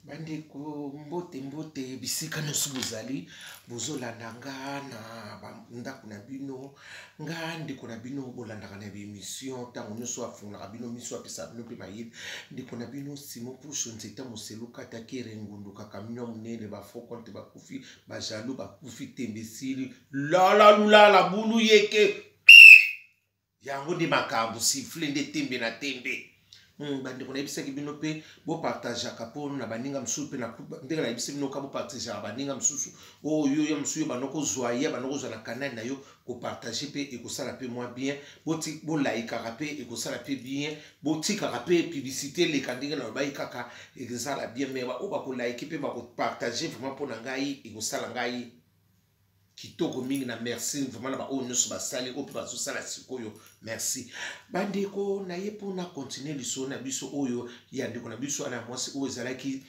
Bandeko, mbote mbote bisika nyonso bozali, bozolanda nga na bandako na bino. Nga ndeko na bino bolandaka na baemission ntango nyonso, afungolaka bino miso, apesaka bino mpe mayele. Ndeko na bino Simon Pusho Nzeta Moselu Kata Kere Ngundu Kakamino monene, bafaux compte bakufi, bajaloux bakufi, tembe esili, lala lulala bulu yeke. Yango nde makambo, siffle nde tembe na tembe. Bandeko, nayebisaki bino mpe bopartageaka mpo na baninga mosusu mpe ndenge nayebisi bino ka bopartageaka baninga mosusu oyo ya mosusu yo banda kozwa ye, banda kozwa na canal na yo, kopartage mpe ekosala mpe mwa bien. Bolaikaka mpe ekosala mpe bien, botikaka mpe publicité eleka ndenge nalobaki kaka, ezala bien. Mais oyo bakolaike mpe bakopartage vraiment, mpo na ngai ekosala ngai kitoko mingi. Na merci vraiment na baoyo nyonso basali, oyo mpe bazosala sikoyo. Merci bandeko. Na ye mpona continue lisolo na biso oyo ya ndeko na biso wana ya mwasi oyo ezalaki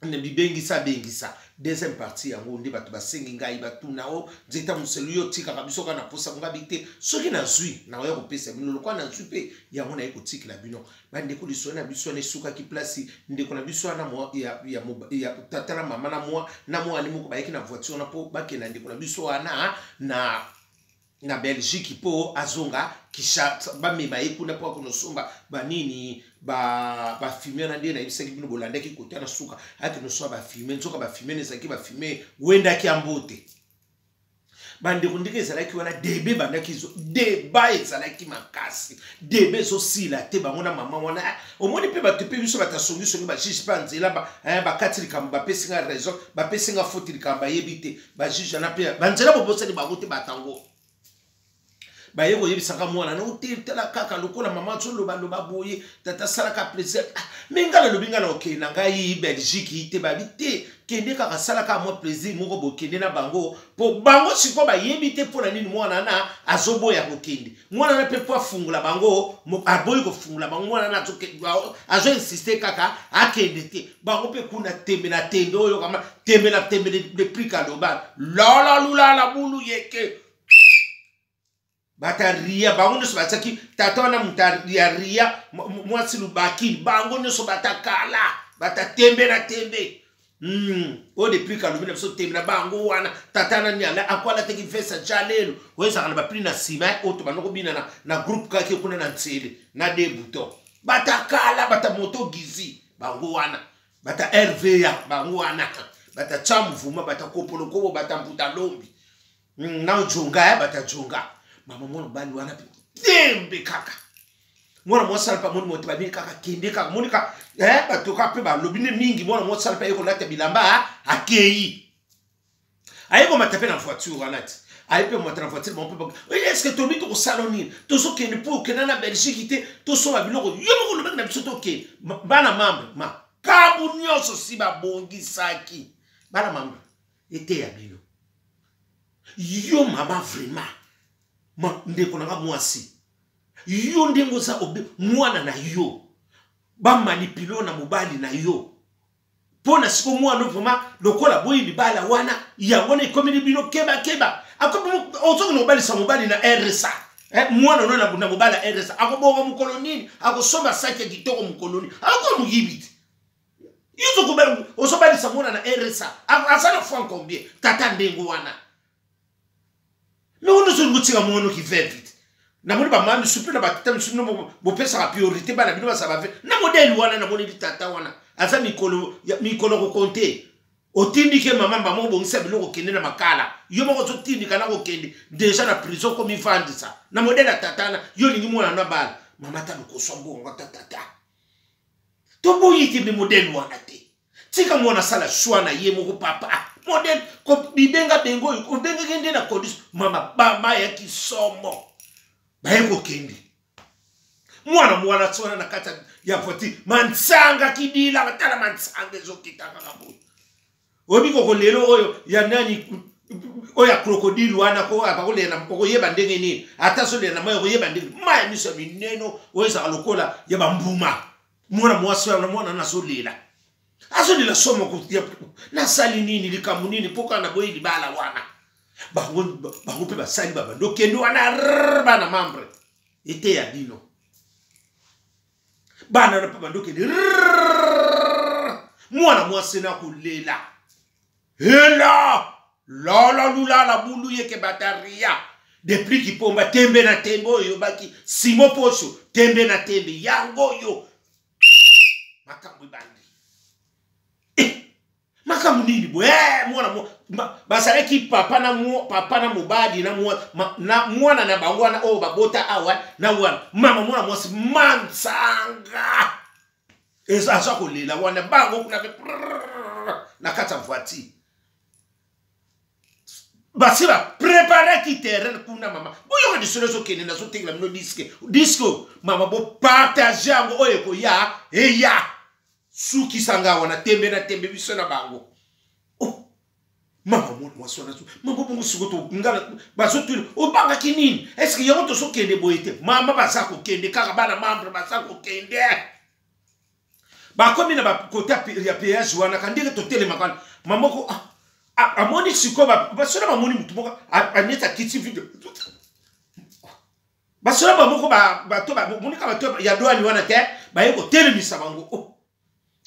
na bibengisa bengisa, deuxième partie. Yango nde bato basengi ngai, batuna o Nzeta Moselu, yo otikaka biso kaka na posa. Ngabi te, soki nazwi nakoya kopesa bino. Lokwa nazwi mpe yango naye kotikela bino. Bandeko, lisolo na biso wana esukaki place ndeko na biso wana ya tata na mama na mwa na mwana moko bayaki na voiture wana mpo bakenda ndeko na biso wana na Belgique mpo azonga kisha, bamema ye kuna mpo akonosomba banini, bafumier wana. Nde nayebisaki bino, bolandaki kote na suka, ayaki nosomba bafumier. Nzoka bafumier ezalaki bafumier wendaki ya mbote. Bandeko, ndenge ezalaki wana, débat ebandaki, débat ezalaki makasi, débat ezosila te. Bango na mama wana, omoni mpe bato mpe biso bato asongisongi, bajuge mpe ya nzela bakati likambo, bapesi nga raison, bapesi nga faute, likambo bayebi te. Bajuge wana mpe banzela bobosani bango te. Batango baye koyebisaka mwana na ote, tala kaka lokola mama azolobaloba boye, tata asalaka plaisir. Ah, me ngai nalobi, ngai na okende na ngai Belgique te. Babi te, kende kaka, asalaka mwa plaisir moko, bokende na bango. Mpo bango sikoyo bayebi te mpo na nini mwana na azoboya kokende. Mwana na mpe mpo afungola bango, aboyi kofungola bango. Mwana na azoinsiste kaka akende te. Bango mpe kuna tembe na tembe, oyo kama tembe na tembe, le prix kaloba lala lulala bulu yeke. Bato ya ria bango nyonso batiaki tata wana moto ya ria, mwasi lubakini, bango nyonso batakala bata tembe na tembe. Oyo depuis kalobi na biso tembe na bango wana, tata nani ako alataki veste ja lelo oyo ezalaka na baplis na nsima, oyo tobanda kobina na groupe kaki kuna na ntsele na de bouton. Batakala bata moto gizi bango wana, bata rva bango wana, bata tya mvuma, bata kopolokobo, bata mbuta lombi na jonga ya bata jonga. Mama mwana mobali wana mpe tembe kaka, mwana mwasi ala mpe amoni moto babini kaka, kende kaka monika bato kaka mpe balobi nde mingi. Mwana mwasi ala mpe aye kolata bilamba, akei, aye komata mpe na voiture wana ti aye mpe komata na voiture. Bango mpe, est-ce tobi tokosala nini? Tozokende mpo okenda na Belgique te, tosomba biloko, yo moko olobaki na biso tokende. Bana membre, makambo nyonso si babongisaki. Bana membre, eteya bino. Yo mama, vraiment ma, ndeko na nga mwasi, yo ndenge oza, mwana na yo bamanipule na mobali na yo mpo na siko mwana vraiment lokola boyi libala wana, yango na ekomeli bino. Kebakeba, ozokende kobalisa mobali na RSA, mwana no na mobali ya RSA akobonga mokolo nini? Akosomba saki ya kitoko mokolo nini? Akoka moyibi te. Yo ozobalisa mwana na RSA, aza na franc combien? Tata ndenge wana, me wana ozolinga otika mwana oki veuve te. Namoni bamama misusu mpe na batata misusu, bino bopesaka priorité bana bino bazala baveuve. Na modèle wana, namoneli tata wana aza mikolo mikolo kokonte. Otindiki mama mama obongisa biloko, okende na makala, yo moko ozotindika na kokende déjà na prison, komivandisa na modèle ya tata wana. Yo olingi mwana na bala mama ata lokoso mbongo ata tata, toboyi te, me modèle wana te. Tika mwana asala choix na ye moko. Papa, modèle bibenga bengo oyo obengaki nde na condition mama bayaki somo, baye kokende. Mwana mwana ti wana na kati ya voiture, mansanga kidila, tala mansanga ezokita kaka boye. Oyebi koko lelo oyo ya nani, oyo ya crocodile wana, bakolela, okoyeba ndenge nini? Ata azolela na mai, okoyeba ndenge mai ya miso ya mineno oyo ezalaka lokola ya bambuma. Mwana mwasi wana, mwana wana azolela, azolela somo. Nasali nini? Likambo nini? Mpo kaka naboyi libala wana. Bango bango mpe basali babandi okende wana. Bana membre, eteya bino. Bana wana mpe bandi okende. Mwana mwasi na kolela. Hela! Lala lulala bulu yeke bataria. Depuis kipomba tembe na tembe oyo baki Simo Posho tembe na tembe yango yo. Makambo ebandi. Eh, makambo nini boye? Eh, mwana bazalaki papa na papa na mobali na na mwana na bango wana oyo babota awa na wana mama mwana mwasi mansanga aza kolela wana bango kuna pe na kati ya voiture basi bapreparaki terrain kuna mama boyoka lisolo ezokende nazotekela bino diske diske mama bopartage yango oyo ekoya eya sukisa nga wana tembe na tembe biso na bango oh, mama mwana mwasi wana mama bongo siko to bazotuna obangaki nini eske yango tozokende boye te mama baza kokende kaka bana membre baza kokende bakomi na bakote ya péage wana ka ndenge totelemaka wana mama moko ah, ah, amoni sikoyo basona bamoni motu moko aneti akiti vide basoda bamoko bato monika bato ya douane wana te baye kotelemisa bango oh.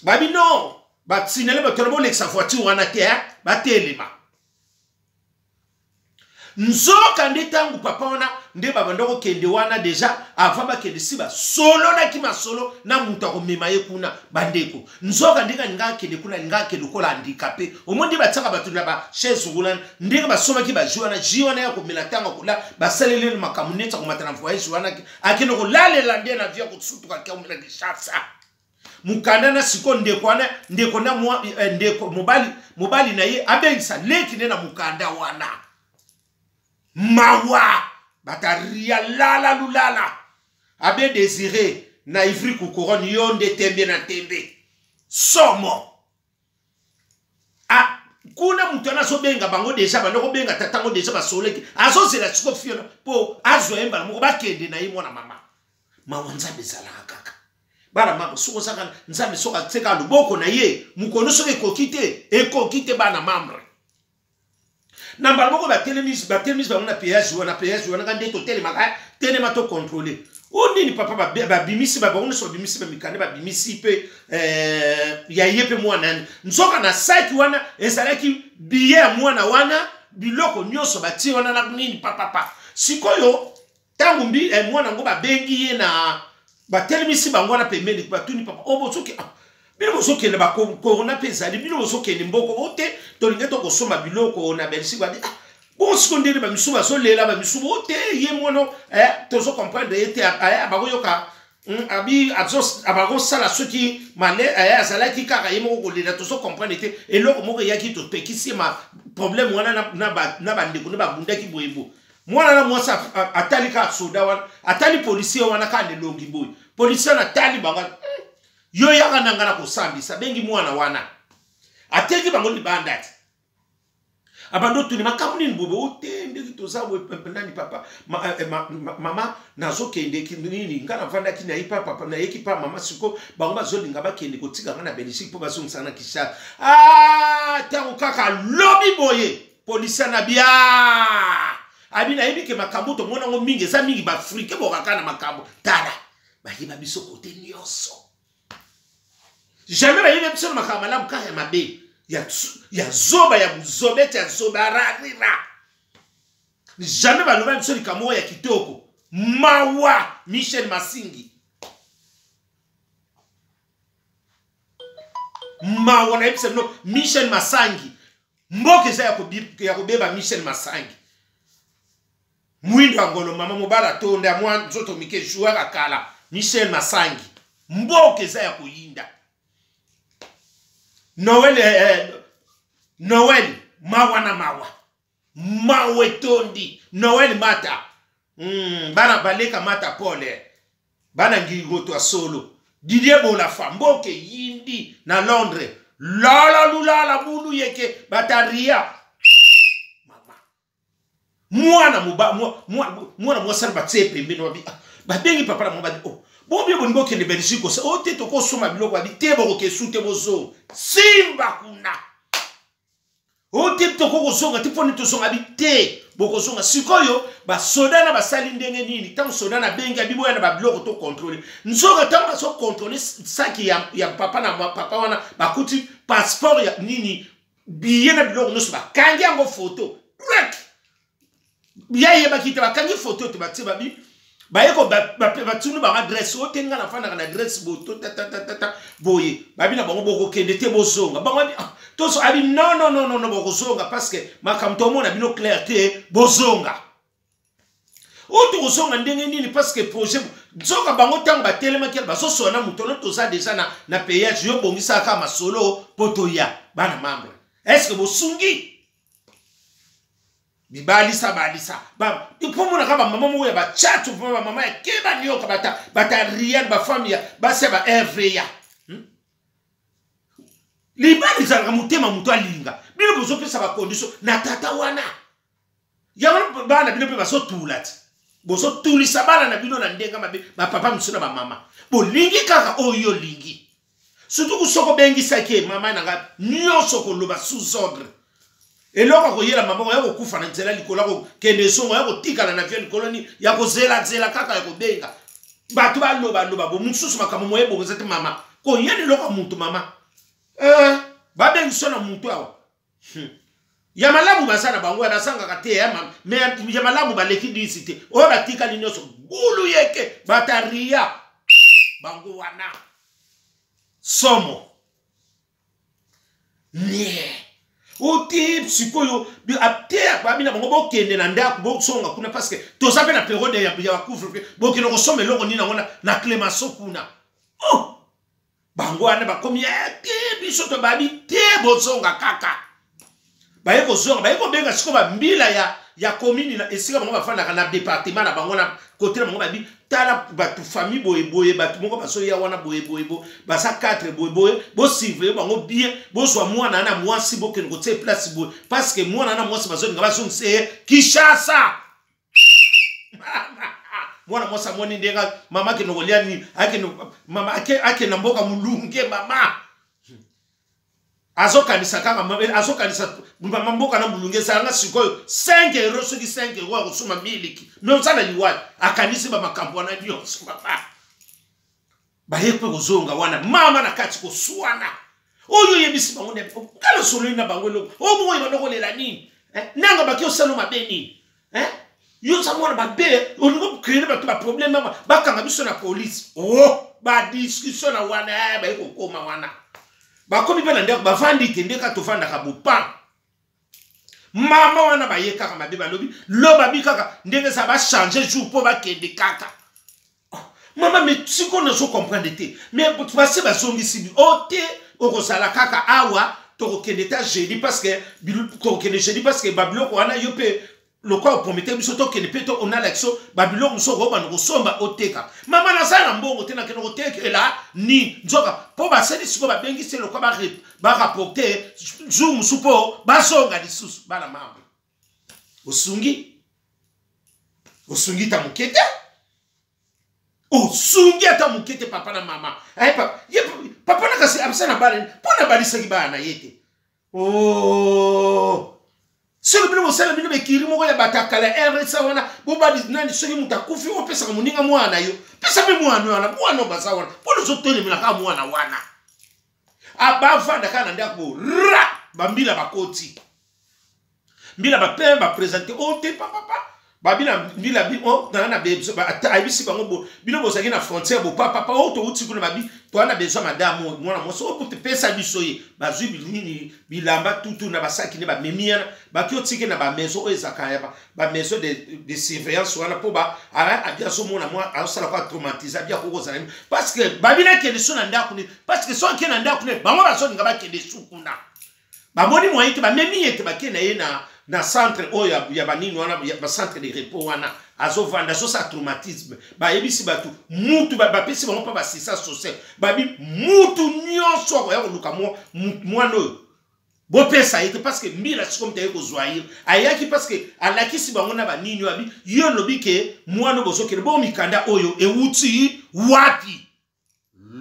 babi non basignale bato wana bolekisa voiture wana te batelema nzoka nde ntango papa wana nde babanda kokende wana deja avant bakende si basololaki masolo na moto akomema ye kuna bandeko nzoka ndenge alinga akende kuna alinga akende lokola handikape omoni nde batiaka bato na ba chaise roulante ndenge basomaki ba jus wana jus wana ya komela ntango akola basaleli makambo neti akomata na voyage wana akende kolalela nde na vie akosutuka akomela kinshasa mokanda na sikoyo ndeko wana ndeko na mwa eh, ndeko mobali mobali na ye abengisa leki nde na mokanda wana mawa bataria lala lulala abe desire na ivri couronne yo nde tembe na tembe somo ah, kuna moto wana azobenga bango deja banda kobenga tata yango deja basoleki azozela siko fiona mpo azwa ye mbala moko bakende na ye mwana mama mawa nzambe ezalaka kaka bana mama soki ozaka nzambe soki atieka loboko na ye mokono soki ekoki te ekoki te bana mambre na mbala moko batelemisi batelemisi bango na péage wana péage wana nga nde totelemaka telema to contrôle o nini papa babimisi bango nyonso babimisi bamikanda babimisi mpe eh, ya ye mpe mwana yani nzoka na saki wana ezalaki biye ya mwana wana biloko nyonso batie wana na nini papapa sikoyo ntango mbi eh, mwana yango babengi ye na batelemisi bango wana pembeni batuni papa o oh, bozoki ah, bino bozokende bakorona mpe ezali bino bozokende mboko o te tolingi tokosomba biloko na belgique babi ah, bongo siko ndenge bamisusu bazolela bamisusu o te ye mwana eh, tozo comprendre ye te eh, bakoyoka abi abakosala soki male eh, azalaki kaka ye moko kolela tozo comprendre te eloko moko eyaki topekisi ye ma problème wana na bandeko nde babundaki boye boye mwana na mwasi atali kaka soda wana atali policier wana kaka na elongi boye policier wana atali bango yo yaka na ngai na kosambisa abengi mwana wana ateki bango libanda te abandi otuni makambo nini bobe o te ndenge toza boye nani papa ma, eh, ma, ma, mama nazokende nini ngai navandaki naye pa papa nayeki pa mama siko bango bazolinga bakende kotika ngai na belgique mpo bazongisa na kinshasa ah, ntango kaka lobi boye polisa na bia abi nayebi ke makambo tomona yango mingi eza mingi baafrike bokaka na makambo tala bayeba biso kote nyonso jamais bayeba biso na makambo malamu kaka ya mabe ya, ya zoba ya buzobete ya zoba rarira jamais baloba biso likambo oyo ya kitoko mawa michel masingi mawa nayebisa bino michel masangi mboka eza ya kobeba michel masangi mwindo ya ngolo mama mobala tonda mwa nzoto mike joueur akala michel masangi mboka eza ya koyinda noel eh, eh, noel mawa na mawa mawa etondi noel mata bana baleka mata pole bana ngingoto ya solo didier bolafa mboka eyindi na londres lala lulala bulu yeke bataria mama mwana mwana mwasi wana batie pembeni babi ah, babengi papa na mwa babi oh bobi bolingi bokende belgique osa o oh, te tokosomba biloko babi te bokokesu te bozo simba kuna Oyo te, tokoki kozonga te. Mponi tozonga? Bi te, bokozonga. Sikoyo basoda na basali ndenge nini? Ntango soda na bengi, abi boya na babiloko tocontrôler. Nzoka ntango bazocontrôler saki ya papa na papa wana, bakuti passeport ya nini, billet na biloko nyonso. Bakangi yango foto rek, ya yebaki te. Bakangi foto te, batie, babi baye batuni bango adresse. Oyo te, ngai nafandaka na adresse boye, to tatatata boye. Babi na bango: bokokende te, bozonga. Bango abi: ah, toso abi non, non, non, non, bokozonga, parce que makambo tomona bino clair te, bozonga. Oyo tokozonga ndenge nini? Parce que projet nzoka bango ntango batelemaki, bazosola na moto no, toza déjà na péage. Yo bongisaka masolo mpo toya. Bana membre, est ce que bosungi bibalisa balisa mpo monaka bamama moko ya bachatu, mpo bamama ya keba nioka, bata rian, bafami ya basi ya ba rva, Libala ezalaka motema, moto alinga bino, bozopesa bacondition na tata wana. Yango bana bino mpe bazotula ti bozotulisa bana na bino na ndenge mabe. Bapapa mosusu na bamama, bolingi kaka oyo olingi, surtout soki obengisaki ye mama na ngai nyonso, koloba sous ordre. Eloko akoyela maboko ya kokufa na nzela likolo, ya kokende ezongo, ya kotikala na vie likolo nini, ya kozelazela kaka, ya kobenga bato balobaloba bo mosusu makambo moye bongo eza te. Mama koyela eloko ya mutu, mama babengi so na mutu awa. Ya malamu baza na bango, ya bazangaka te, ya me ya malamu baleki disi te. Oyo batikali nyonso bulu yeke bataria bango wana somo nie oti. Sikoyo te, babi na bango: bokende na ndako, bosonga kuna, parce que toza mpe na période ya bacouvre. Bokende kosomba eloko nini yango na Clémenceau kuna. Oh, bango wana bakomi te, biso to babi te, bozonga kaka. Baye kozonga, baye kobenga sikoyo bambila ya commune na esika bango bafandaka, na département na bango, na kote na bango. Babi: tala, bato famille boye boye, bato moko bazoya wana boye boye boye, baza 4 boye boye, bosurveiller bango bien, bozwa mwana na mwasi, bokende kotia place boye, parce que mwana na mwasi bazolinga bazongisa ye Kinshasa. Mwana mwasi amoni ndenge mama akende kolia nini, akende mama akende na mboka molunge. Mama azokanisa kaka, azokanisa mama mboka na molunge ezalanga sikoyo 5 euro, soki 5 euro akosomba miliki, me oza na liwali. Akanisi bamakambo wana nyonso. Mama baye mpe kozonga wana, mama na kati koswana. Oyo oyebisi bango kala sololi na bango eloko oyo bongo oyebanda kolela nini? Nanga baki osala mabe nini? Yo oza mwana mabe, olingi ocréer bato baproblème, mama bakanga biso na polise. O badiscussion na wana, baye kokóma wana, bakomi mpe na ndako, bavandi te nde kaka tovandaka bopan. Mama wana baye kaka mabe, balobi lo babi kaka ndenge eza, bachange jour mpo bakende kaka. Oh, mama, me sikoyo nazo comprendre te, me base bazongisi o te, okozala kaka awa, tokokende ta jeudi, parce que tokokende jeudi, parce que babiloko wana yo mpe lokola opromettre biso, tokende mpe to onala biso babiloko mosusu, okobanda kosomba, oteka. Mama, naza na mbongo te, nakende kotekela nini? Nzoka mpo basali sikoyo, babengisi lokola bareporter jour mosusu mpo bazonga lisusu. Bana mambo, osungi, osungi ta moke te, osungi ata moke te. Papa na mama, papa na kasi abisa na bana mpo na balisaki bana na ye te. Oh, soki bino bosala bino bekiri moko ya bato ya kala rsa wana, bobali nani, soki moto akufi, opesaka moninga mwana na yo, pesa mpe mwana wana. Mwana oyo baza wana, mpona ozotelemela kaka mwana wana. Bavanda kaka na ndako ra, bambila bakoti, mbila bapeme, baprésenter o te papapa. Babi na mbila bi o naa na ayebisi bango bo bino bozalaki na frontière bopapapa oyo touti kuna. Babi: toa na besoin madame oyo, mwana mwasi oyo, pesa biso ye. Bazwi nini, bilamba tutu na basaki nde bamemi yana, baki otike na bamaison oyo ezalaka ya bamaison de surveillance wana, mpo abi azomona mwa azosala kwa traumatise, abi akoki kozala nini, parce que babi nakende so na ndako ne, parce que so ake na ndako ne, bango bazolinga bakende su kuna. Bamoni moyen te, bamemi ye te, bakei na ye na centre oyo ya banini wana, ya bacentre de repos wana. Azovanda, azosala traumatisme. Bayebisi bato mutu, bapesi bango mpa basisa social, babi mutu nyonso akoya koluka mwana oyo, bopesa ye te, parce que mbila sikoyo moto aye kozwa ye ayaki, parce que alakisi bango na banini oyo abi yo lobi ke mwana oyo bozokende bongo, mikanda oyo ewuti wapi?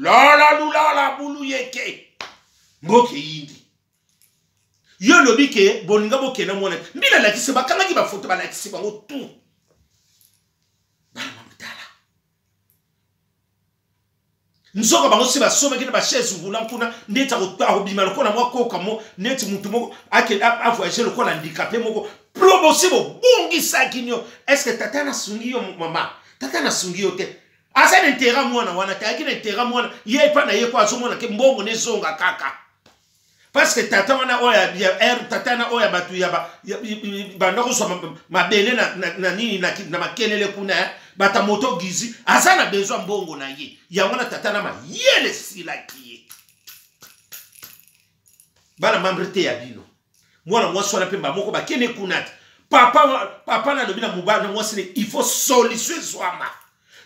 Lala lulala bulu yeke mboka eyindi. Yo olobi ke bolinga bokenda mwana mbila alakisi, bakangaki bafoto, balakisi bango tout. Bana mamutala nzoka bango si basomaki na bachaise roulant kuna, ndeti akobima lokola mwa koka mo, neti mutu moko avoyage lokola handicapé moko. Probosi bobongisaki nio. Est-ce tata nasungi yo? Mama, tata nasungi yo te. Aza na intérêt mwana wana te, ayaki na intérêt mwana ye epa na ye ko azomona ke mbongo nezonga kaka, parce que tata wana oyo ya r, tata na oyo ya bato ya banda kozwa mabele na nini na makelele kuna, bata moto gizi, aza na besoin mbongo na ye. Yango na tata na mayele esilaki ye. Bana membre te ya bino, mwana mwasi wana mpe bamoko bakende kuna te. Papa, papa nalobi na mobali na mwasi ne, il faut solution ezwama.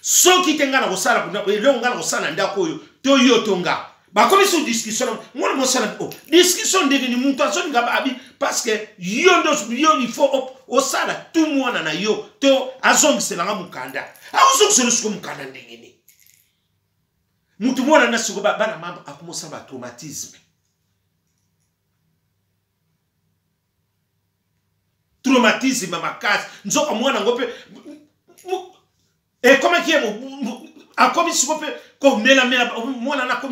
Soki te, ngai na kosala eloko, ngai na kosala na ndako oyo to yo to nga. Bakomi sur discussion na mwana mwasi wana. Oh, discussion ndenge ni mutu azolinga abi, parce que yo ndo yo, il faut osala tu mwana na yo to azongiselanga mokanda. Akozongisela siko mokanda ndenge nini? Mutu mwana na siko, bana mama, akomosala batraumatisme, traumatisme makasi. Nzoka mwana yango mpe ekomaki ye, akomi siko mpe komelamela. Mwana na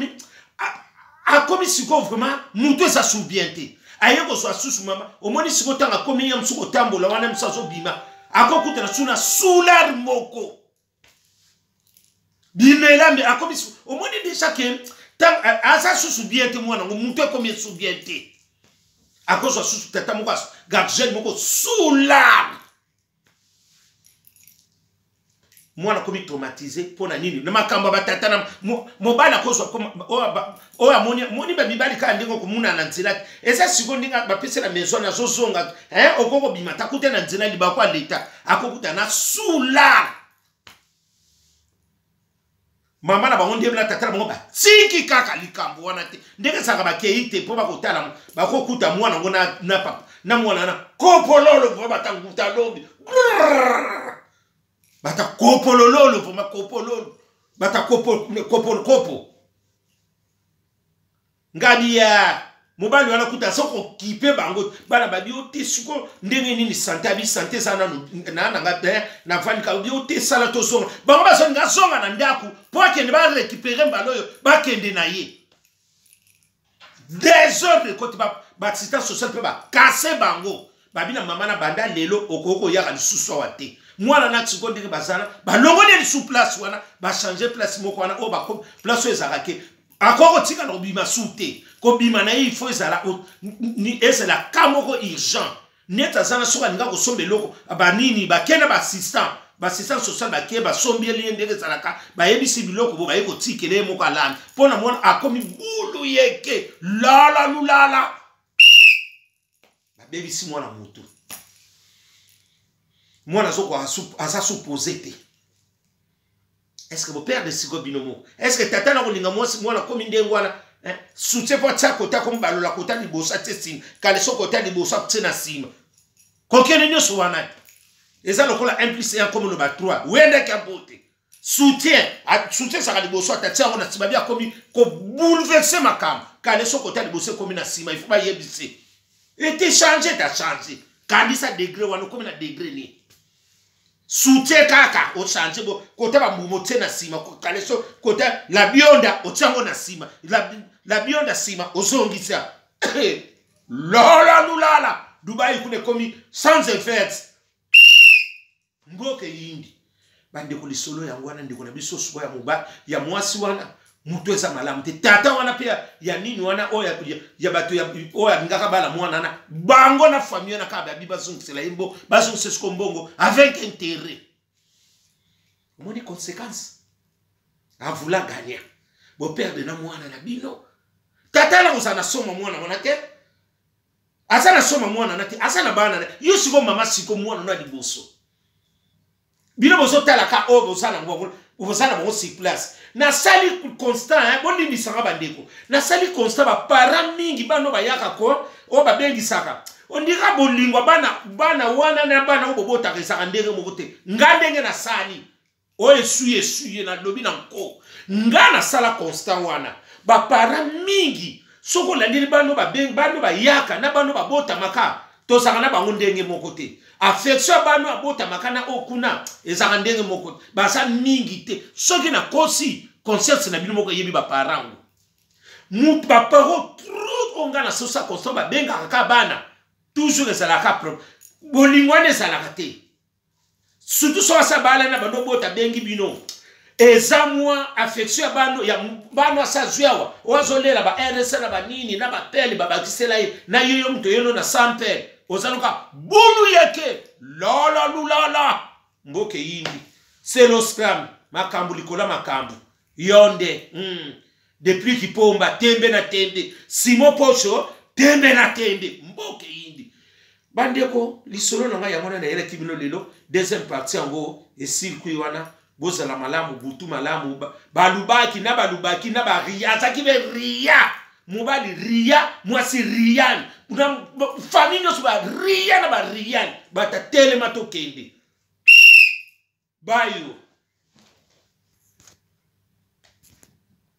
akomi sikoyo vraiment mutu eza su bien te. Aye kozwa susu mama, omoni sikoyo ntango akomi ye mosu kotambola wana, mosu azobima, akokutana su na soulard moko bimelambe. Akomi, omoni déjà ke aza susu bien te. Mwana yango mutu ekomi esu bien te. Akozwa susu tata moko, gardien moko soulard. Mwana akomi traumatisé. Mpo na nini? Na makambo ya batata na mobali. Akozwa oyo amoni moni bamibali kaka ndenge okomuna na nzela te. Eza sikoyo ndenge bapesi na maison, azozonga, okoki kobima takute na nzela, libako ya leta, akokuta na soulard. Mama na bango nde na tata na bango batiki kaka likambo wana te. Ndenge ezalaka, bakei te mpo bakotala, bakokuta mwana yango na papa na mwana na kopololo. Vraimen batanguta lobi, bata kopolololo, vraiment kopololo, bata kopo kopo. Ngabi ya mobali wana kuta aza kokipe bango. Bana babi yo te. Siko ndenge nini santé? Abi santé eza nanu na nanga navandi kaka. Yo te, sala tozonga. Bango bazolinga azonga na ndako mpo akende barécupérer mbala oyo bakende na ye. Désordre ekoti. Baassistance sociale mpe bakase bango, babi na mama na banda lelo okoki koyaka lisusu awa te. Mwana na siko ndenge bazala, balongoli ye lisusu place wana, bachange place moko wana oyo place oyo ezalaka ke akoki kotikala kobima su te. Kobima na ye, il faut ezala ka moko urgent, neti aza na soki alinga kosomba eloko banini, bakende baassistant, baassistant social bake, basombieli ye. Ndenge ezalaka, bayebisi biloko bo baye kotikela ye moko alanda. Mpo na mwana akomi bulu yeke lala lulala, babebisi mwana motu. Mwana azokoka, aza supposé te. Est ce que boperdre sikoyo bino moko? Est ce que tata na kolinga mwasi mwana akomi ndenge wana? Soutien mpo atia kota, akomi balola kota liboso atie nsima, kaleso kota liboso atie na nsima, kokende nyonso wana eza lokola 1 plus 1 komi loba 3. Wendaki ambo te. Soutien, soutien ezalaka liboso, ata tia yango na nsima, bi akomi kobouleverser makambo. Kaleso kota liboso ekomi na nsima, il faut bayebise ete change ta change. Kandisa degré wana okomi na degré nini? Soutien kaka ochange bo kota bambuma otie na nsima, kaleso kota la bionda otie yango na nsima, la bionda nsima ozongisa lola lulala. Dubai kuna ekomi sans effet, mboka eyindi. Bandeko, lisolo yango wana. Ndeko na biso sikoyo ya mobali ya mwasi wana, moto eza malamu te. Tata wana mpe ya nini wana oyo ya bato oyo alingaka bala mwana na bango na famille wana kaka, babi bazongisela ye mbo, bazongisa siko mbongo avec intérêt. Omoni conséquence avula gagna, boperdre na mwana na bino. Tata na kozala na soma mwana wana te, aza na soma mwana na te, aza na bana na yo. Siko mama, siko mwana no ya liboso, bino bozotalaka oyo boza nango, boza na bango sur place. Nasali constat, bolimbisanga bandeko, nasali constat, baparent mingi bano bayaka ko oyo babengisaka ondira bolingo bana, bana wana na bana oyo bobotaka ezalaka ndenge moko te. Nga ndenge nasali oyo esuye esuye, nalobi na nko, nga nasala constat wana, baparent mingi. Soki olandeli bano babengi bano bayaka na bano babotamaka, tozalaka na bango ndenge moko te. Affection ya bano abotamaka na oyo kuna ezalaka ndenge moko te, baza mingi te. Soki nakosi, conscience na bino moko eyebi baparent ngo. Mutu baparent trop oyo ngai nasosa constant babengaka ka bana toujours ezalaka problème, bolingo wana ezalaka te. Surtout soki asa bala na bando bota bengi bino, eza mwa affection ya bano ya bano asa azwi awa oyo azolela ba rs na banini na bapele babakisela ye na ye yo moto yeno na sampele ozaluka bulu yeke lolo lulala mboka eyindi selo scram makambo likolo ya makambo yonde Depuis kipomba tembe na tembe, Simon Pocho tembe na tembe, mboka eyindi. Bandeko, lisolo na ngai yango wana nayelaki bino lelo. Deuxième partie yango esilkui wana. Bozala malamu, butu malamu. Balubaki na balubaki na baria, azalaki be ria mobali ria mwasi rian na famille nyonso ba ria na ba rian batatelema tokende bayo.